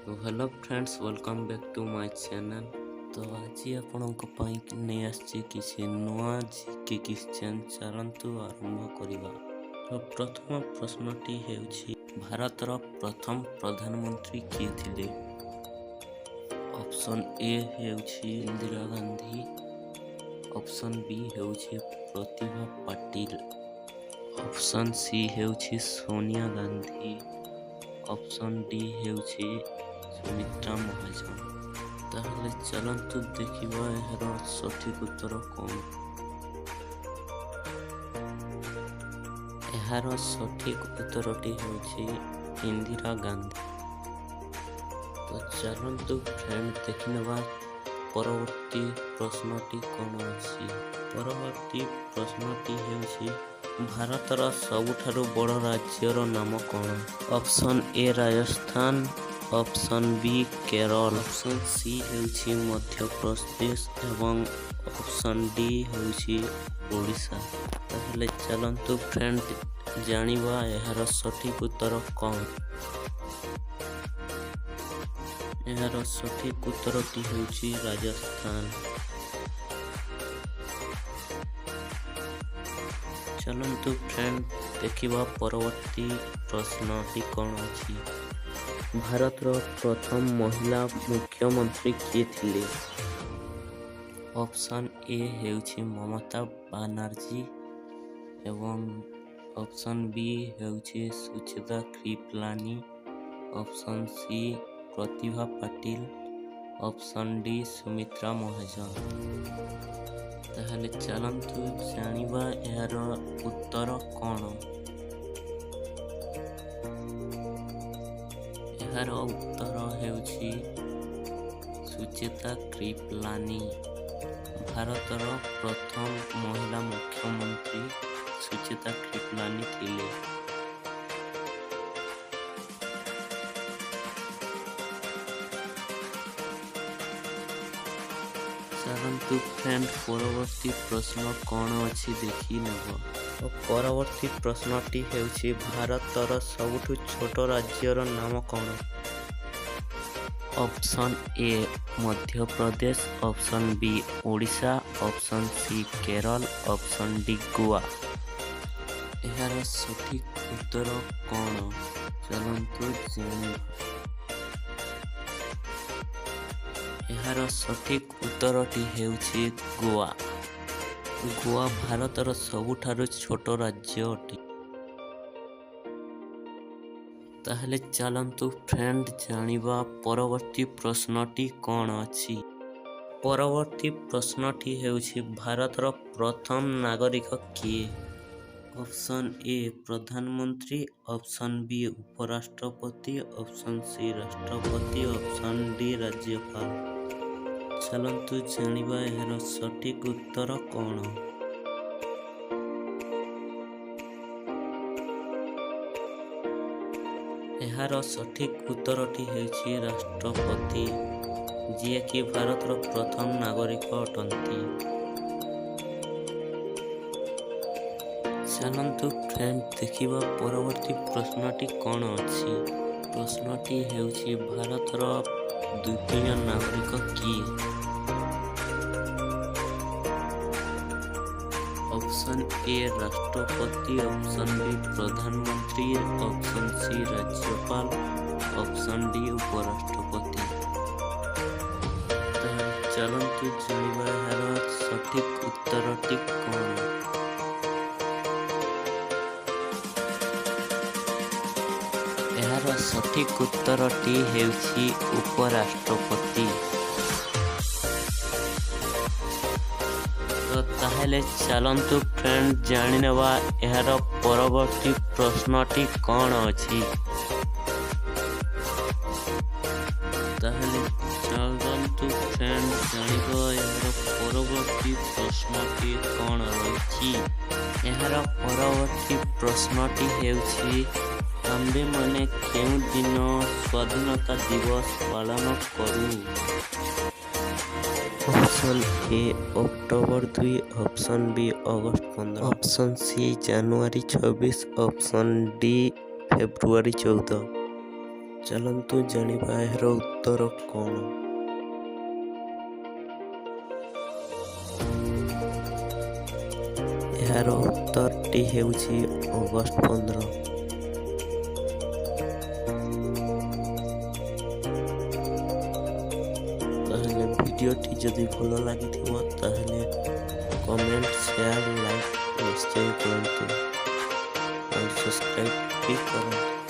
Hello friends, welcome back to my channel. ତ ଆଜି ଆପଣଙ୍କ ପାଇଁ ନେଇ ଆସିଛି କିଛି ନୂଆ ଜିକେ କ୍ୱେଶ୍ଚନ୍। ଚାଲନ୍ତୁ ଆରମ୍ଭ କରିବା। ତ ପ୍ରଥମ ପ୍ରଶ୍ନଟି ହେଉଛି, ଭାରତର ପ୍ରଥମ ପ୍ରଧାନମନ୍ତ୍ରୀ କିଏ ଥିଲେ? ଅପସନ୍ ଏ ହେଉଛି ଇନ୍ଦିରା ଗାନ୍ଧୀ, ଅପସନ୍ ବି ହେଉଛି ପ୍ରତିଭା ପାଟିଲ, ଅପସନ୍ ସି ହେଉଛି ସୋନିଆ ଗାନ୍ଧୀ, ଅପସନ୍ ଡି ହେଉଛି ସୁମିତ୍ରା ମହାଜନ। ତାହେଲେ ଚାଲନ୍ତୁ ଦେଖିବା ଏହାର ସଠିକ୍ ଉତ୍ତର କ'ଣ। ଏହାର ସଠିକ୍ ଉତ୍ତରଟି ହେଉଛି ଇନ୍ଦିରା ଗାନ୍ଧୀ। ତ ଚାଲନ୍ତୁ ଫ୍ରେଣ୍ଡ, ଦେଖିନେବା ପରବର୍ତ୍ତୀ ପ୍ରଶ୍ନଟି କ'ଣ ଅଛି। ପରବର୍ତ୍ତୀ ପ୍ରଶ୍ନଟି ହେଉଛି, ଭାରତର ସବୁଠାରୁ ବଡ଼ ରାଜ୍ୟର ନାମ କ'ଣ? Option A Rajasthan, option B Kerala, option C ହେଉଛି ମଧ୍ୟପ୍ରଦେଶ ଏବଂ ଅପସନ୍ ଡି ହେଉଛି ଓଡ଼ିଶା। ତାହେଲେ ଚାଲନ୍ତୁ ଫ୍ରେଣ୍ଡ, ଜାଣିବା ଏହାର ସଠିକ୍ ଉତ୍ତର କ'ଣ। ଏହାର ସଠିକ୍ ଉତ୍ତରଟି ହେଉଛି ରାଜସ୍ଥାନ। ଚାଲନ୍ତୁ ଫ୍ରେଣ୍ଡ, ଦେଖିବା ପରବର୍ତ୍ତୀ ପ୍ରଶ୍ନଟି କ'ଣ ଅଛି। ଭାରତର ପ୍ରଥମ ମହିଳା ମୁଖ୍ୟମନ୍ତ୍ରୀ କିଏ ଥିଲେ? ଅପସନ୍ ଏ ହେଉଛି ମମତା ବାନାର୍ଜୀ ଏବଂ ଅପସନ୍ ବି ହେଉଛି Sucheta କୃପଲାନୀ, option C Pratibha Patil, option D Sumitra Mahajan. ତାହେଲେ ଚାଲନ୍ତୁ ଜାଣିବା ଏହାର ଉତ୍ତର କ'ଣ। ଏହାର ଉତ୍ତର ହେଉଛି ସୁଚେତା କୃପଲାନୀ। ଭାରତର ପ୍ରଥମ ମହିଳା ମୁଖ୍ୟମନ୍ତ୍ରୀ ସୁଚେତା କୃପଲାନୀ ଥିଲେ। ଚାଲନ୍ତୁ ଫ୍ରେଣ୍ଡ, ପରବର୍ତ୍ତୀ ପ୍ରଶ୍ନ କ'ଣ ଅଛି ଦେଖି ନେବ। ପରବର୍ତ୍ତୀ ପ୍ରଶ୍ନଟି ହେଉଛି, ଭାରତର ସବୁଠୁ ଛୋଟ ରାଜ୍ୟର ନାମ କ'ଣ? Option A Madhya Pradesh, option B Odisha, option C Kerala, option D Goa. ଏହାର ସଠିକ୍ ଉତ୍ତର କ'ଣ, ଚାଲନ୍ତୁ ଜାଣିବା। ଏହାର ସଠିକ୍ ଉତ୍ତରଟି ହେଉଛି ଗୋଆ। ଗୋଆ ଭାରତର ସବୁଠାରୁ ଛୋଟ ରାଜ୍ୟ ଅଟେ। ତାହେଲେ ଚାଲନ୍ତୁ ଫ୍ରେଣ୍ଡ, ଜାଣିବା ପରବର୍ତ୍ତୀ ପ୍ରଶ୍ନଟି କ'ଣ ଅଛି। ପରବର୍ତ୍ତୀ ପ୍ରଶ୍ନଟି ହେଉଛି, ଭାରତର ପ୍ରଥମ ନାଗରିକ କିଏ? ଅପସନ୍ ଏ ପ୍ରଧାନମନ୍ତ୍ରୀ, ଅପସନ୍ ବି ଉପରାଷ୍ଟ୍ରପତି, ଅପସନ୍ ସି ରାଷ୍ଟ୍ରପତି, ଅପସନ୍ ଡି ରାଜ୍ୟପାଳ। ଚାଲନ୍ତୁ ଜାଣିବା ଏହାର ସଠିକ୍ ଉତ୍ତର କ'ଣ। ଏହାର ସଠିକ୍ ଉତ୍ତରଟି ହେଉଛି ରାଷ୍ଟ୍ରପତି, ଯିଏକି ଭାରତର ପ୍ରଥମ ନାଗରିକ ଅଟନ୍ତି। ଚାଲନ୍ତୁ ଫ୍ରେଣ୍ଡ, ଦେଖିବା ପରବର୍ତ୍ତୀ ପ୍ରଶ୍ନଟି କ'ଣ ଅଛି। ପ୍ରଶ୍ନଟି ହେଉଛି, ଭାରତର ଦ୍ୱିତୀୟ ନାଗରିକ କିଏ? ଅପସନ୍ ଏ ରାଷ୍ଟ୍ରପତି, ଅପସନ୍ ବି ପ୍ରଧାନମନ୍ତ୍ରୀ, ଅପସନ୍ ସି ରାଜ୍ୟପାଳ, ଅପସନ୍ ଡି ଉପରାଷ୍ଟ୍ରପତି। ତାହେଲେ ଚାଲନ୍ତୁ ଜାଣିବା ଏହାର ସଠିକ୍ ଉତ୍ତରଟି କ'ଣ। ଏହାର ସଠିକ୍ ଉତ୍ତରଟି ହେଉଛି ଉପରାଷ୍ଟ୍ରପତି। ତ ତାହେଲେ ଚାଲନ୍ତୁ ଫ୍ରେଣ୍ଡ, ଜାଣିନେବା ଏହାର ପରବର୍ତ୍ତୀ ପ୍ରଶ୍ନଟି କ'ଣ ଅଛି। ତାହେଲେ ଚାଲନ୍ତୁ ଫ୍ରେଣ୍ଡ, ଜାଣିବା ଏହାର ପରବର୍ତ୍ତୀ ପ୍ରଶ୍ନଟି କ'ଣ ରହିଛି। ଏହାର ପରବର୍ତ୍ତୀ ପ୍ରଶ୍ନଟି ହେଉଛି, ଆମ୍ଭେମାନେ କେଉଁ ଦିନ ସ୍ୱାଧୀନତା ଦିବସ ପାଳନ କରୁ? Option A October 2, option B August 15, option C January 26, option D ଫେବୃଆରୀ 14। ଚାଲନ୍ତୁ ଜାଣିବା ଏହାର ଉତ୍ତର କ'ଣ। ଏହାର ଉତ୍ତରଟି ହେଉଛି ଅଗଷ୍ଟ 15। ତାହେଲେ ଭିଡ଼ିଓଟି ଯଦି ଭଲ ଲାଗିଥିବ, ତାହେଲେ କମେଣ୍ଟ, ସେୟାର, ଲାଇକ୍ ନିଶ୍ଚୟ କରନ୍ତୁ ଆଉ ସବସ୍କ୍ରାଇବ୍ ବି କରନ୍ତୁ।